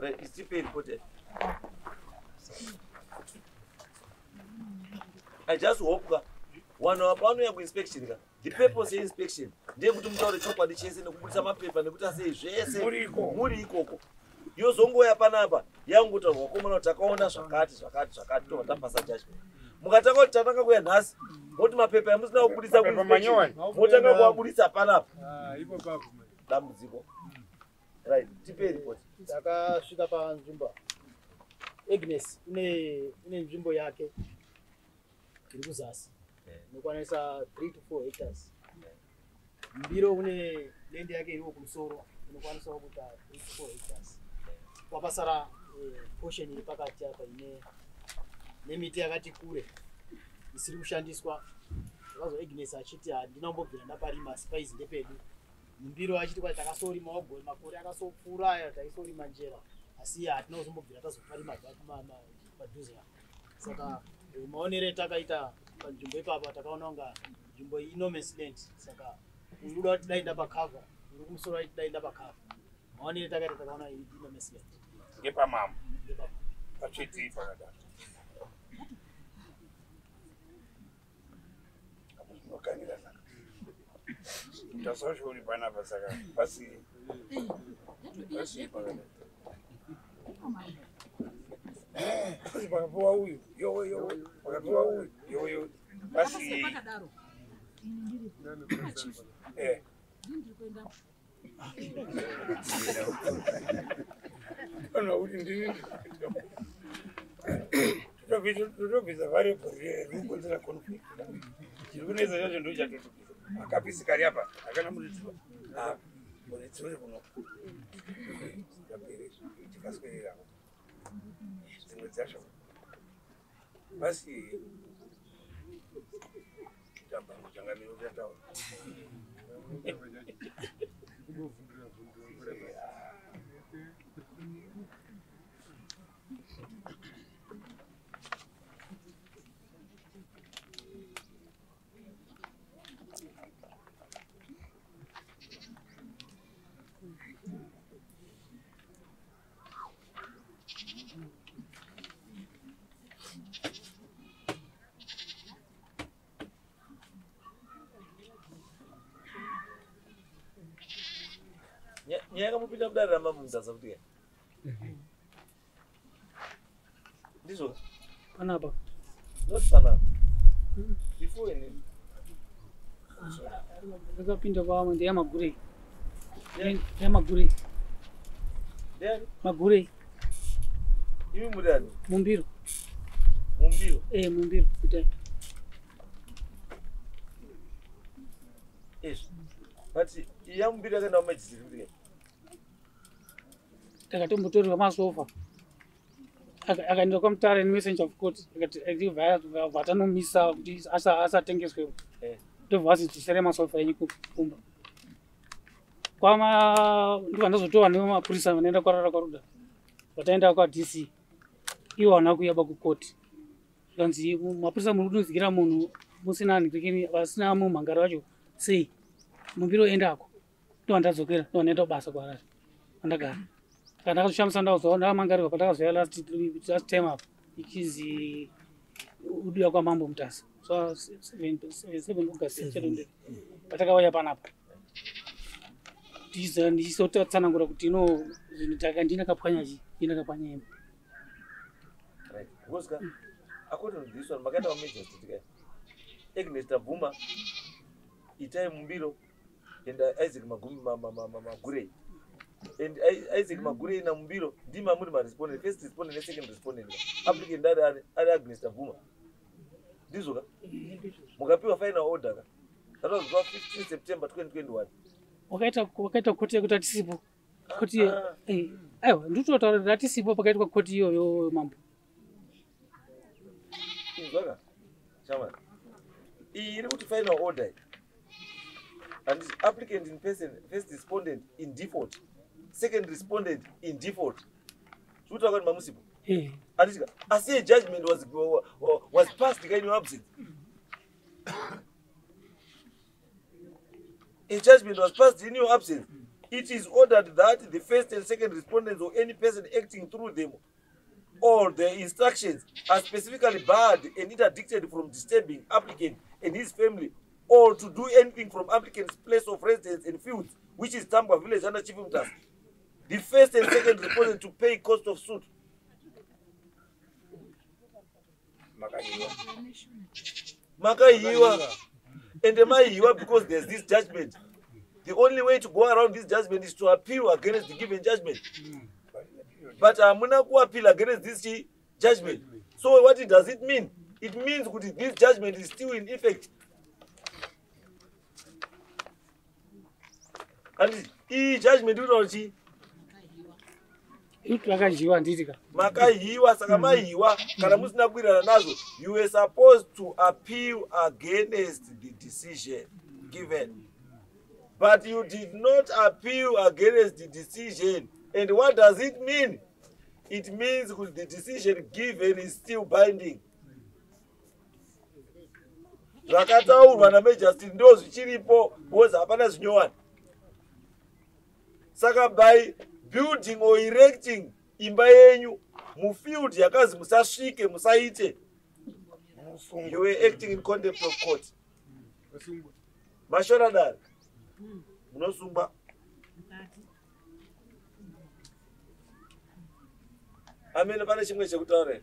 Right, isipei report yacho. I just hope ka vanhu apa vanouya kuinspection ka, the purpose yeinspection ndeyekuti mutaure chokwadi chese nekubudisa mapepa nekuti asei zvese muri ikoko. Yozongouya panapa yangotaurwa komana kuti takaona zvakati zvakati zvakati, tobva tapasa judgment. Mukatanga kuti tatanga kuya nhasi, moti mapepa yamusina kubudisa kuinspection motanga kuabudisa panapa, dambudziko. Right, tipei report. Takasvika panzvimbo, Agnes ine nzvimbo yake iri kuzasi inokwanisa 3 to 4 hectares. Mbiro une land yake iriwo kumusoro inokwanisawo kuita 3 to 4 hectares. Kwapasara portion iri pakati apa ine nemiti yakati kure isiri kushandiswa. Takazo Agnes achiti handina kumbobvira ndaparima, asi paizi ndepedu. Mumbiro achiti kwai takasorima makore akasopfuura aya, taisorima njera, asi hatina kuzombobvira tazoparima padhuze apa. Saka maonero etakaita panzvimbo ipapa, takaona kunga nzvimbo iyi no man's land. Saka uri kuda kuti dai ndapakavha, uri kumusoro aiti dai ndapakavha. Maonero etakaita, takaona iyi no man's land. Ngepamambo. Ngepamambo. Patsveti pakadaro apo zvinokanira. Saka tasacho uri panapa, saka pasi pasi pakadaro, pasi pakapiwa uyu, yowe yowe, pakapiwa uyu, yowe yowe, pasi. Pakadaro. Ndiri kuenda. Kana kuti ndini totobvisa variable rinokonzera conflict. Chiri kunetsa chacho ndo chatotobvisa. Akapisi kari apa akana muridziwa muridziwe kuno yapere, tikaswerera dzimwe dzacho basi tamba muchangamiro uchataura. Nyaya yakamupinda mudare ramambo Mutasa kuti kai ndizvo? Panapa. Not panapa, before ini. Ndakapinda kwamwe ndeyamagurei, ndeyamagurei. Ndiani? Magurei. Imi muri ani? Mumbiro. Mumbiro? Eh, mumbiro kutai. Izvi, but iya mumbiro yakaenda kumajisiri kuti kai? Takatombotorerwa masofa, akaenda kwaMutare nemessenger of court, akati vatanomisa kuti asatengeswe. Ndobva vazidzosere masofa enyu kumba kwama. Ndobva ndazotorwa nemapurisa, vanoenda kwarara kwaruda, vataenda kwaDC. Ivo havana kuuya bakukoti, zvikanzi mapurisa muri kunodzikira munhu musina nhikini, vasina mumhangari wacho sei? Mumbiro endako. Ndobva ndadzokera, ndobva ndaenda kubasa kuHarare kwandagara. Saka ndakazoshamisa ndaudzwa ndakamangarirwa patakazoya last time apa, ichinzi udiwa kwamambo Mutasa. So 7 August 20 patakauya panapa, ndichisotsanangura kuti ino zvinhu taka ndinakapwanya chi, ndinakapwanya imba. Right, because ka according to this one, makaita wamagistrate kai Agnes Tabvuma, Itai Mumbiro and Isaac Magumi Magurei, and Isaac Magurei naMumbiro ndima muri marespondent, first respondent nesecond respondent. Applicant ari Agnes Tabvuma, ndizvo ka? Mukapiwa final order ka rakazopiwa 15 September 2021. Wakaita koti yekuti atisipo koti. Aiwa, nditotaura kuti atisipo pakaitwa koti iyoyo, mambo. Inzwaka shamani, iyi iri kuti final order iyi, and applicant in person, first respondent in default, second respondent in default. Zvikuti kuti mamusipo. Anditika asi a judgment was passed ka in your absence. A judgment was passed in your absence. It is ordered that the first and second respondents or any person acting through them or their instructions are specifically barred and interdicted from disturbing applicant and his family or to do anything from applicant's place of residence and fields, which is Tambwa village under Chief Mutasa. The first and second respondent to pay cost of suit. Makahiwa. And maihiwa because there's this judgment. The only way to go around this judgment is to appeal against the given judgment. But hamuna kuappeal against this judgment. So what it does it mean? It means that this judgment is still in effect. And iyi judgment inochi Makahiwa nditika. Makahiwa, saka mahiwa kana musina kuwirirana nazvo, you were supposed to appeal against the decision given. But you did not appeal against the decision. And what does it mean? It means that the decision given is still binding. Zvakataurwa naMajesty ndo zvichiripo because hapana zvinyowani. Saka by building or erecting imba yenyu mufield yakazi musasvike musaite, you were acting in contempt of court. Mashora dare munosungwa. Amene pane chimwe chekutaura here?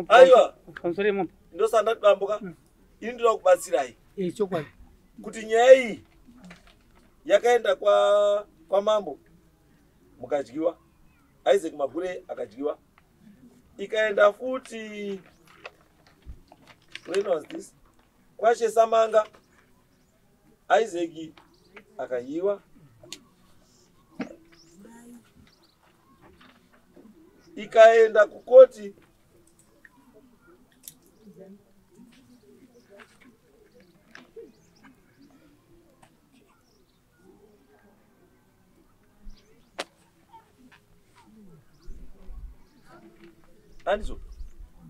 Aiwa, ndosanda bamboka ini ndoda kubatsirai chokwadi kuti nyaya iyi yakaenda kwa mambo mukadyiwa, Isaac Magure akadyiwa, ikaenda futi when was this kwache Samanga, Isaac akayiwa, ikaenda kukoti andizo.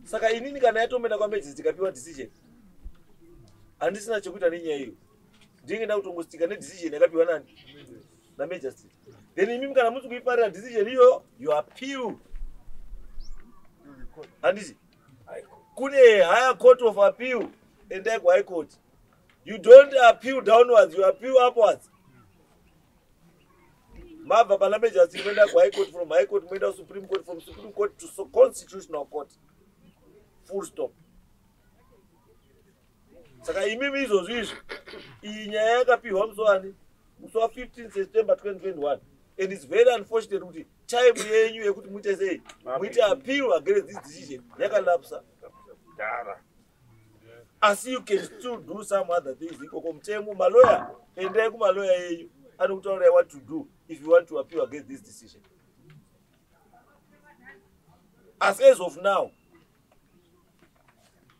Saka inini kana yatomenda kwaMajesty tikapiwa decision, handisina chekuita nenyaya iyo, ndinge ndakutongostika nedecision yakapiwa nani naMajesty. Then imimi kana musi kuifarira decision iyoyo, you appeal. Handiti kune higher court of appeal, endai kuhigh court. You don't appeal downwards, you appeal upwards. Mabva pana Majesty moenda kuhigh court, from high court moenda supreme court, from supreme court to constitutional court. Full stop. Saka imimi izvozvo izvi, iyi nyaya yakapiwa musi wani, musi wa 15 September 2021. And it's very unfortunate kuti time yenyu yekuti muite sei, muite appeal against this decision yakalapsa. Asi you can still do some other things ikoko mutemo. Maloya, endai kumaloya yenyu anokutaurirai what to do if you want to appeal against this decision. As of now,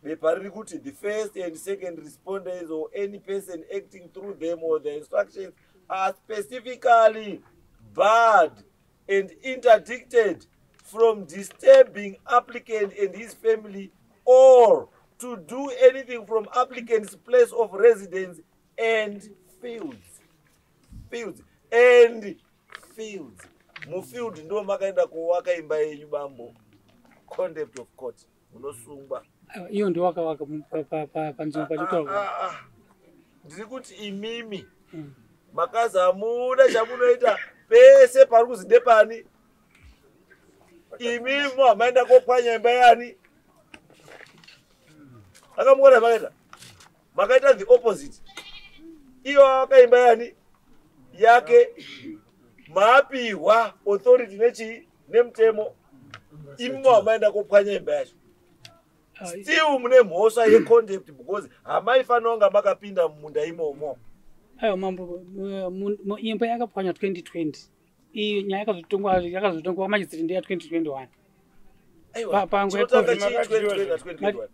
bepa riri kuti the first and second respondents or any person acting through them or their instructions are specifically barred and interdicted from disturbing applicant and his family or to do anything from applicant's place of residence and fields. Fields and fields. Mufield ndo makaenda kuwaka imba yenyu bambo. Contempt of court. Munosungwa. Iyo ndo wakawaka panzvimbo pachitaurwa. Ndiri kuti imimi makazi hamuda chamunoita pese pari kuzi ndepani. Imimi hamaenda kopwanya imba yani. Akamuona makaita. Makaita the opposite. Iyo akaimba yani yake maapihwa authority nechi nemutemo. Imimi hamaenda kopwanya imba yacho. Still mune mhosva yecontempt because hamaifanira kunga makapinda mumunda imomo. Aiwa mambo, imba yakapwanywa 2020. Iyi nyaya yakazotongwa magistrate ndeya 2021. Aiwa, chinotanga chii 2020 na 2021?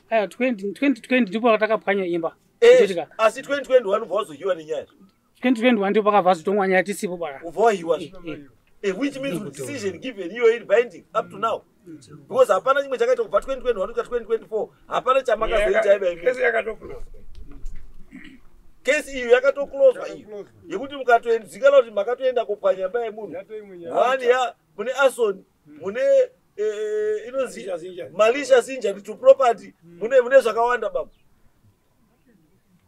Aiwa, 2020 ndipo patakapwanya imba. Asi 2021 ubva wazohiwa nenyaya. 2021 ndipo pakabva azotongwa nyaya tisipo bara. Ubva wahiwa. Which means the decision given iyo iri binding up to now. Because hapana chimwe chakaita kubva 2021 kusvika 2024, hapana chamakazoita iba imi. Kesi yakatokuloswa. Kesi iyo yakatokloswa iyo yekuti mukatozikanwa kuti makatoenda kupwanya imba yemunhu one ya mune arson, mune inonzi malicious injury to property, mune zvakawanda baba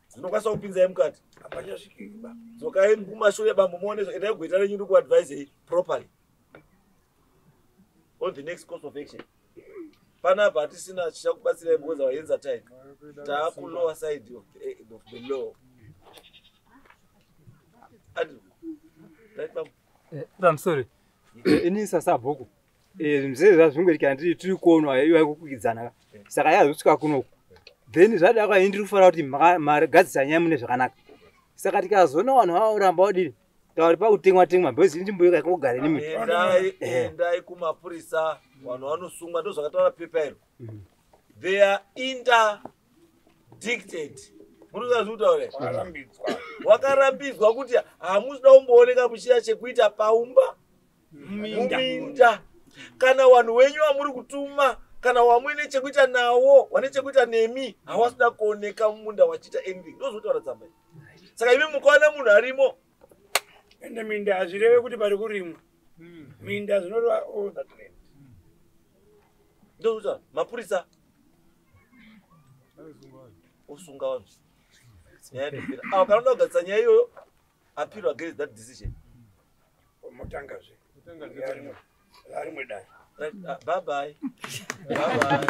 dzinokwanisa kupinzai mukati. Dzokai kumashure bambo, muone, endai kugweta renyu rikuadvisei properly on the next course of action. Panapa hatisina chichakubatsirai because our hands are tied. Taakulower side of the law. Andrew, right bambo? I'm sorry. Ini sasabhuku mzee zvazvingoitika ndiri tiri kuonwa iwa ikukwikwidzana, saka yazosvika kunoku, then zvada kwa ndiri kufanira kuti magadzisa nyaya mune zvakanaka. Saka tikazoona vanhu vaoramba vadini tauri pakutengwa tengwa because inzvimbo iyo yakangogara nemi. Endai, endai kumapurisa, vanhu vanosungwa. Ndo zvakataura pepa iro, they are interdicted. Muri kutaura wakarambidzwa kuti hamusida kumbooneka muchiya chekuita paumba muminda, kana vanhu wenyu vamuri kutuma, kana wamuine chekuita nawo, wane chekuita nemi, hawasida kuoneka mumunda wachiita anything. Ndozvotaura tsamba iyi. Saka imi mukaona munhu arimo. Ende minda hazvireve kuti pari kurimwa minda, zvinoreva all that land. Ndozvotaura mapurisa osunga vanhu, nyaya yatopera. Avo kana uda kugadzisa nyaya iyoyo, appeal against that decision. Motangazve rarimwe dare. Right, bye bye. Bye bye.